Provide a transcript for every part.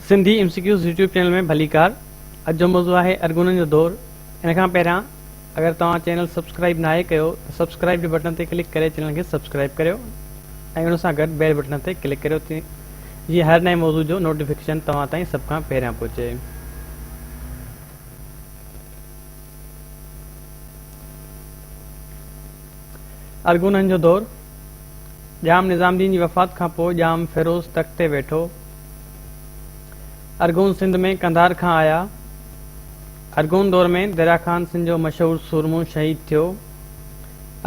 Sindhi M C Qs YouTube channel ۾ ڀليڪار. اڄ جو موضوع آهي ارغونن جو دور. ان کان پهريان اگر توهان چينل سبسڪرائيب ناهي ڪيو ته سبسڪرائيب جي بٽڻ تي ڪلڪ ڪري چينل کي سبسڪرائيب ڪريو ۽ ان سان گڏ بيل بٽڻ تي ڪلڪ ڪريو جيئن هر نئين موضوع جو نوٽيفڪيشن توهان تائين سڀ کان پهريان پهچي. ارغونن جو دور، ڄام نظام الدين جي وفات کان پوء ڄام فيروز تخت تي ويٺو. ارغون سنڌ ۾ قنڌار کان آيا. ارغون دور ۾ دريا خان سنڌ جو مشهور سورمو شهيد ٿيو.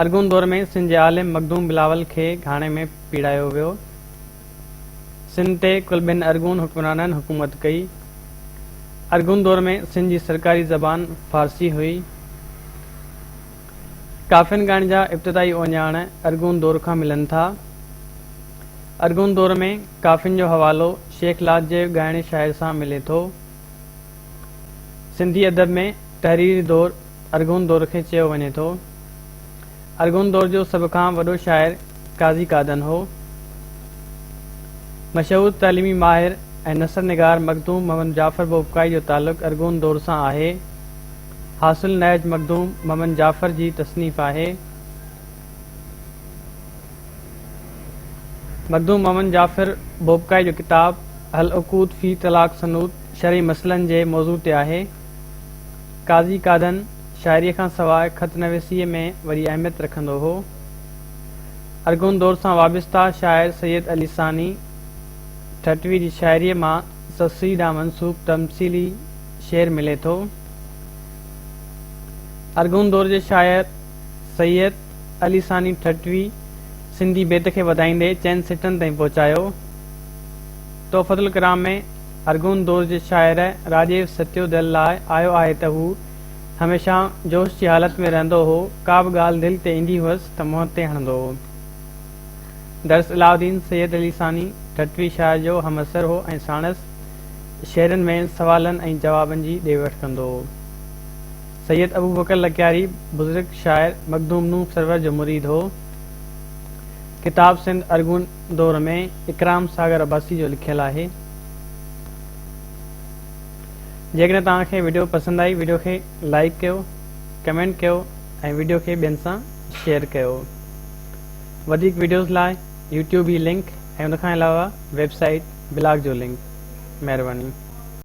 ارغون دور ۾ سنڌ جي عالم مخدوم بلاول کي گهاڻي ۾ پيڙايو ويو. سنڌ تي ڪل ٻن ارغون حڪمرانن حڪومت ڪئي. ارغون دور ۾ سنڌ جي سرڪاري زبان فارسي هئي. ڪافين ڳائڻ جا ابتدائي اهڃاڻ ارغون دور کان ملن ٿا. ارغون دور ۾ ڪافين جو حوالو شيخ لات جي ڳائڻي شاعر سان ملي ٿو. سنڌي ادب ۾ تحريري دور ارغون دور کي چيو وڃي ٿو. ارغون دور جو سڀ کان وڏو شاعر قاضي قادن هو. مشهور تعليمي ماهر ۽ نثر نگار مخدوم محمد جعفر بوبڪائي جو تعلق ارغون دور سان آهي. حاصل النهج مخدوم محمد جعفر جي تصنيف آهي. مخدوم محمد جعفر بوبڪائي جو ڪتاب العقود في طلاق سنود شرعي مسئلن جي موضوع تي آهي. قاضي قادن شاعريء کان سواء خط نويسيء ۾ وڏي اهميت رکندو هو. ارغون دور سان وابسته شاعر سيد علي ثاني ٺٽوي جي شاعريء مان سسئي ڏانهن منسوب تمثيلي شعر ملي ٿو. ارغون دور جي شاعر سيد علي ثاني ٺٽوي سنڌي بيت کي وڌائيندي چئن سٽن تائين پهچايو. تحفة الڪرام ۾ ارغون دور جي شاعر راڄيو ستيو دل لاء آيو آهي ته هو هميشه جوش جي حالت ۾ رهندو هو، ڪا به ڳالهه دل تي ايندي هئس ته منهن تي هڻندو هو. درس علاؤالدين سيد علي ثاني ٺٽوي شاهه جو همعصر هو ۽ ساڻس شعرن ۾ سوالن ۽ جوابن جي ڏي وٺ ڪندو هو. سيد ابوبڪر لڪياري بزرگ شاعر مخدوم نوح سرور جو مريد هو. ڪتاب سنڌ ارغون دور ۾ اڪرام ساگر عباسي جو لکيل آهي. جيڪڏهن توهان کي وڊيو پسند آئي وڊيو کي لائيڪ ڪيو ڪمينٽ ڪيو ۽ وڊيو کي ٻين سان شيئر ڪيو. وڌيڪ وڊيوز لاء يوٽيوب هي لنڪ ۽ ان کان علاوه ويب سائيٽ بلاگ جو لنڪ. مهرباني.